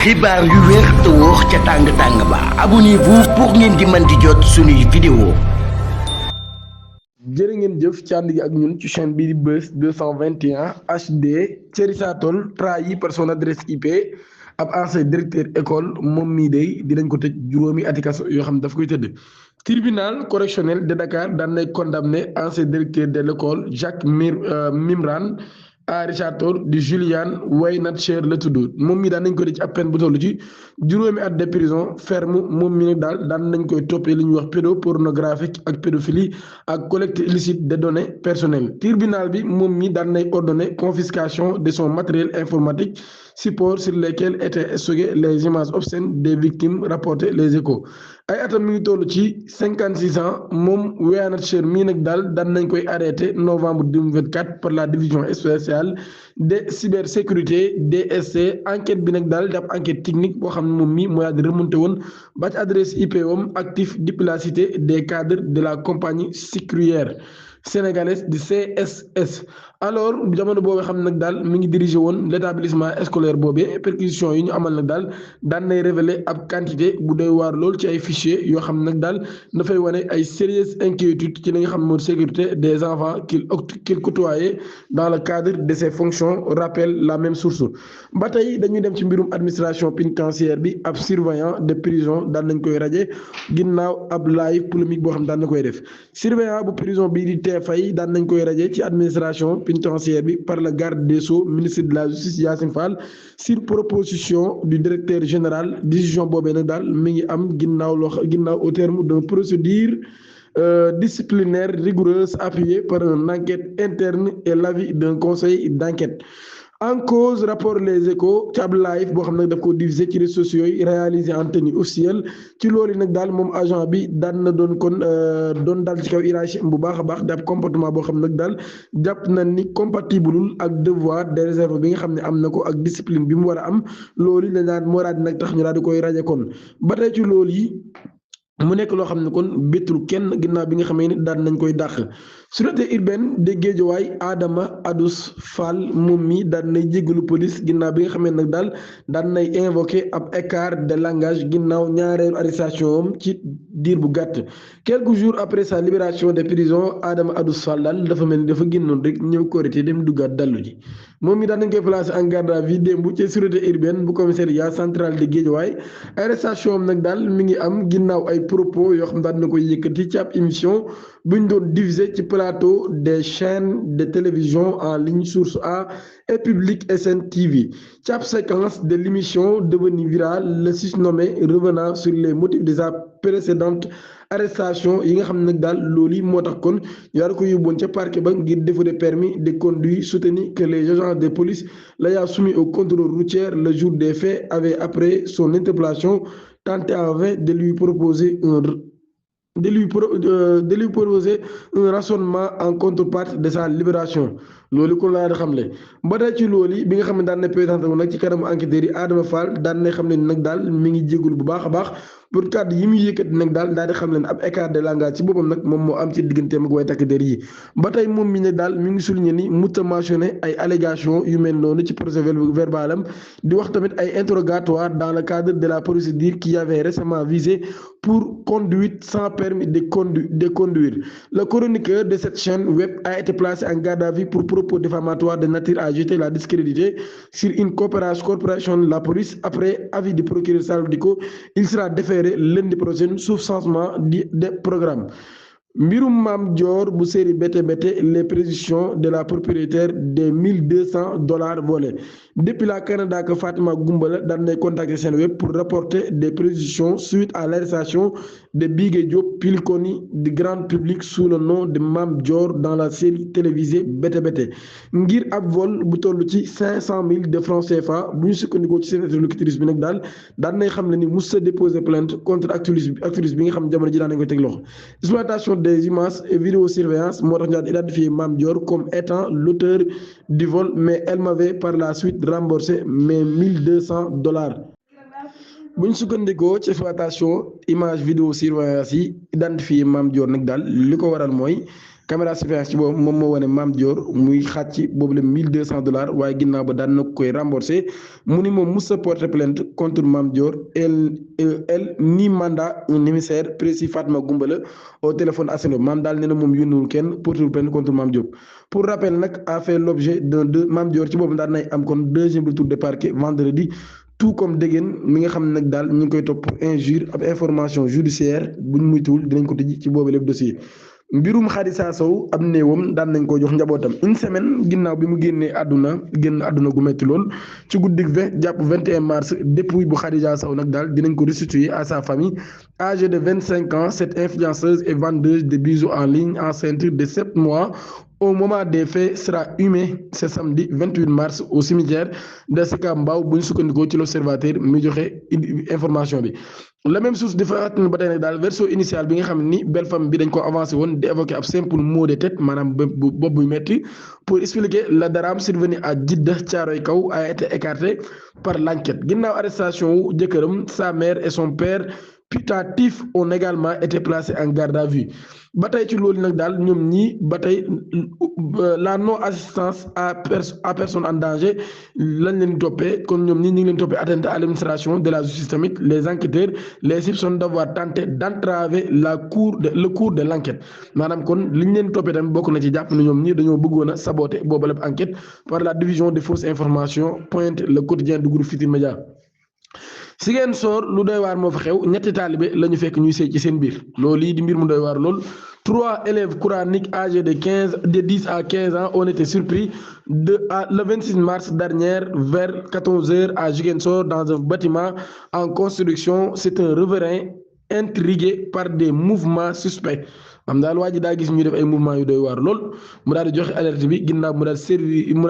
xibaar yu wér te wóor ca tàng-tàng ba abonnez-vous pour ngeen di mën di jot suñuy vidéo. jërë ngeen jëf ci ànd gi ak ñun ci chaîne bii di Buzz 221 HD. Thierry Satol trahi par son adresse IP. ab ancien directeur école moom mii day dinañ ko tëj juróomi ati kaso yoo xam ne daf koy tëdd. tribunal correctionnel de Dakar daan nay condamné ancien directeur de l'école Jacques Mimran à Richard Toll di Julian Waynatcher la tudd moom mi daan nañ ko ci ab peine bu toll ci juróomi at de prison ferme moom mi nag daal daan nañ koy toppee li ñuy wax pédopornographique ak pédophilie ak collecte illicite des données personnelles. tribunal bi moom mi daan nay ordonné confiscation de son matériel informatique support sur lesquels étaient stockées les images obscènes des victimes, rapporté Les Échos. ay atam mi ngi toll ci 56 ans moom Waynatcher mii nag daal daan nañ koy arrêté novembre 2024 par la division spéciale de cybersécurité DSC. enquête bi nag daal di ab enquête technique boo xam ne moom mii mooy di remonté woon ba ci adresse IP wam actif duplicité des cadres de la compagnie sucrière sénégalaise di CSS. alors jamono boobu xam nag daal mi ngi dirigé woon l' établissement scolaire boobee perquisition yi ñu amal nag daal daan nay révélé ab quantité bu doy waar lool ci ay fichiers yoo xam nag daal dafay wane ay sérieuses inquiétudes ci li nga xam mooy sécurité des enfants qu'il côtoyait dans le cadre de ses fonctions, rappelle la même source. ba tey dañuy dem ci mbirum administration pénitentiaire bi ab surveillant de prison daan nañ koy raje ginnaaw ab live polémique boo xam daan na koy def. surveillant bu prison bii di Fay daan nañ koy raje ci administration pénitentiaire bi par le garde des Sceaux ministre de la justice Yassine Fall sur proposition du directeur général. décision boobee nag daal mi ngi am ginnaaw au terme d'une procédure disciplinaire rigoureuse appuyée par une enquête interne et l'avis d'un conseil d'enquête. en cause rapport Les Échos ci ab live boo xam nag daf ko diffusé ci réseaux sociaux yi réalisé en tenue officielle ci loolu nag daal moom agent bi daan na doon daal ci kaw hiérarchie bu baax a baax di ab comportement boo xam nag daal jàpp na ni compatible ak devoir de réserve bi nga xam ne am na ko ak discipline bi mu war a am loolu la daan moo daal di nag tax ñu daal di koy raje kon ba tey ci loolu yi mu nekk loo xam ne kon bettul kenn ginnaaw bi nga xamee ni daan nañ koy dàq. sûreté urbaine de Guédiawaye Adama Adous Fall moom mi daan nay jéggalu police ginnaaw bi nga xamee nag daal daan nay invoqué ab écart de langage ginnaaw ñaareelu arrestation am ci diir bu gàtt. quelques jours après sa libération de prison Adama Adous Fall daal dafa mel ni dafa génnoon rek ñëw korité dem duggaat dallu ji moom mi daan nañ koy placé en garde à vue démb ci sûreté urbaine bu commissariat central de Guédiawaye. arrestation am nag daal mi ngi am ginnaaw ay propos yoo xam daan na koy yëkkati ci ab émission buñ doon diffusé ci plateau des chaînes de télévision en ligne Source A et Public SN TV. ci ab séquence de l'émission devenue virale le surnommé revenant sur les motifs de sa précédente arrestation yi nga xam ne nag daal loolu yi moo tax kon ñu daal ko yóbboon ca parquet ba ngir défaut de permis de conduire soutenu que les agents de police l'ayant soumis au contrôle routier le jour des faits avait après son interpellation tenté en vain de lui proposer un rationnement en contrepartie de sa libération. loolu kon laa di xamle ba tey ci loolu yi bi nga xam ne daan na présenté wu nag ci kanamu enquêteurs yi Adama Fall daan na xam ne nag daal mi ngi jégul bu baax a baax pour kàddu yi muy yëkkati nag daal di xam leen ab écart de langage ci boppam nag moom moo am ci digganteem ak way takk der yi. ba tey moom mi ne daal mi ngi souligné ni muta mentionné ay allégations yu mel noonu ci procès verbal am di wax tamit ay interrogatoires dans le cadre de la procédure qui avait récemment visé pour conduite sans permis de conduire. Le chroniqueur de cette chaîne web a été placé en garde à vue pour propos diffamatoires de nature à jeter la discrédité sur une corporation de la police. Après avis du procureur Salif Dicko, il sera déféré lundi prochain sous changement de programme. mbirum Mame Dior bu série BT les précisions de la propriétaire des $1,200 volés. Depuis la Canada que Fatima Goumbala daan nay contacté seen web pour rapporter des précisions suite à l'arrestation de Bigué Diop Pilconi du grand public sous le nom de Mame Dior dans la série télévisée BT ngir ab vol bu toll ci 500 000 de francs CFA bu ñu sukkandikoo ci seen interlocutrice bi nag daal daan nay xam ne ni mos a déposer plainte contre actrice bi nga xam jamono ji daan nañ koy teg loxo. exploitation des images et vidéosurveillance moo tax ñu daan identifié Mame Dior comme étant l'auteur du vol mais elle m'avait par la suite remboursé mes $1,200. bu ñu sukkandikoo ci exploitation image vidéosurveillance yi identifié Mame Dior nag daal li ko waral mooy caméra surveillance ci boobu moom moo wane Mame Dior muy xàcc boobu la $1,200 waaye ginnaaw ba daan na koy remboursé mu ni moom musa porter plainte contre Mame Dior elle ni mandat un émissaire précis Fatma Goumbala au téléphone aseno maam daal nee na moom yónniwul kenn porter plainte contre Mame Dior pour rappel nag a fait l'objet d'un Mame Dior ci boobu daan nay am kon deuxième retour de parquet vendredi tout comme Degen mi nga xam ne nag daal ñu ngi koy topp pour injure ab information judiciaire buñ muytuwul dinañ ko tëj ci boobu lépp dossier mbirum Khadija Sow ab néewam daan nañ ko jox njabootam une semaine ginnaaw bi mu génn àdduna gu metti lool ci guddik 20 jàpp 21 mars dépouille bu Khadija Sow nag daal dinañ ko restituer à sa famille âgée de 25 ans cette influenceuse et vendeuse de bijoux en ligne enceinte de 7 mois au moment des faits sera inhumée ce samedi 28 mars au cimetière de Sicap Mbao bu ñu sukkandikoo ci l'observateur mi joxe information bi. la même source dafa fàttali ba tey nag daal version initiale bi nga xam ni belle femme bi dañ ko avancé woon di évoquer ab simple mot de tête maanaam bopp buy metti pour expliquer le drame survenu à Djiddah Thiaroye Kaw a été écarté par l'enquête ginnaaw arrestation wu jëkkëram sa mère et son père putatifs ont également été placés en garde à vue ba tey ci loolu nag daal ñoom ñii ba tey la non assistance à personne en danger lañ leen toppee kon ñoom ñii ñu ngi leen toppee atteinte à l'administration de la justice tamit les enquêteurs les soupçonnent d'avoir tenté d'entraver le cours de l'enquête maanaam kon li ñu leen toppee tamit bokk na ci jàpp ne ñoom ñii dañoo bëggoon a saboter boobu lépp enquête par la division des fausses informations pointe le quotidien du groupe Futurs Médias. Ziguinchor lu doy waar moo fa xew ñetti taalibe la ñu fekk ñuy sëy ci seen biir loolu yi di mbir mu doy waar lool 3 élèves coraniques âgés de 10 à 15 ans ont été surpris le 26 mars dernier vers 14h à Ziguinchor dans un bâtiment en construction. C'est un riverain intrigué par des mouvements suspects am daal waa ji daa gis ñu def ay mouvements yu doy waar lool mu daal di joxe alerte bi ginnaaw mu daal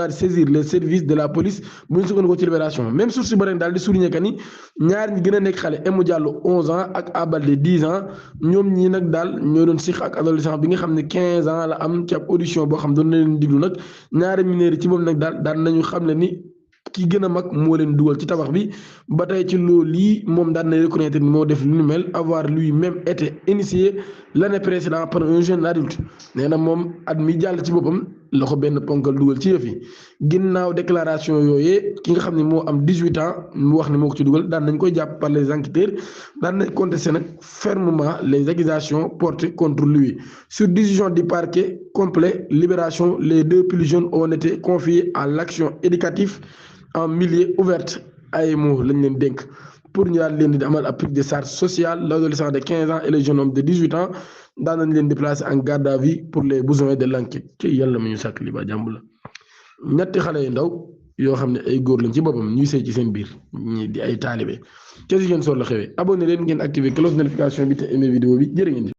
di saisir les services de la police bu ñu sukkandikoo ci Libération même source ba daal di souligner que ni ñaar ñi gën a nekk xale Emou Diallo 11 ans ak Abalde 10 ans ñoom ñii nag daal ñoo doon six ak adolescent bi nga xam ne 15 ans la am ci ab audition boo xam doon na leen diglu nag ñaari mineurs ci moom nag daal nañu xam ne ni ki gën a mag moo leen dugal ci tabax bi ba tey ci loolu lii moom daan na reconnaître ni moo def lu ni mel avoir lui-même été initié l'année précédente par un jeune adulte nee na moom at mi jàll ci boppam la ko benn ponkal dugal ci yëf yi ginnaaw déclaration yooyee ki nga xam ne moo am 18 ans mu wax ne moo ko ci dugal daan nañ koy jàpp par les enquêteurs daan nañ contester nag fermement les accusations portées contre lui sur décision du parquet complet Libération. Les deux plus jeunes ont été confiés à l'action éducative en milieu ouverte AEMO lañ leen dénk pour ñu daal leen di amal ab prise de charge sociale l'adolescent de 15 ans et le jeune homme de 18 ans daan nañ leen déplacer en garde à vue pour les besoins de l'enquête ci yàlla mu ñu sàkk li ba jàmb la ñetti xale yu ndaw yoo xam ne ay góor lañ ci boppam ñuy sëy ci seen biir ñi di ay taalibe ca Ziguinchor la xewee abonné leen ngeen activer cloche notification bi te aimé vidéo bi jërë ngeen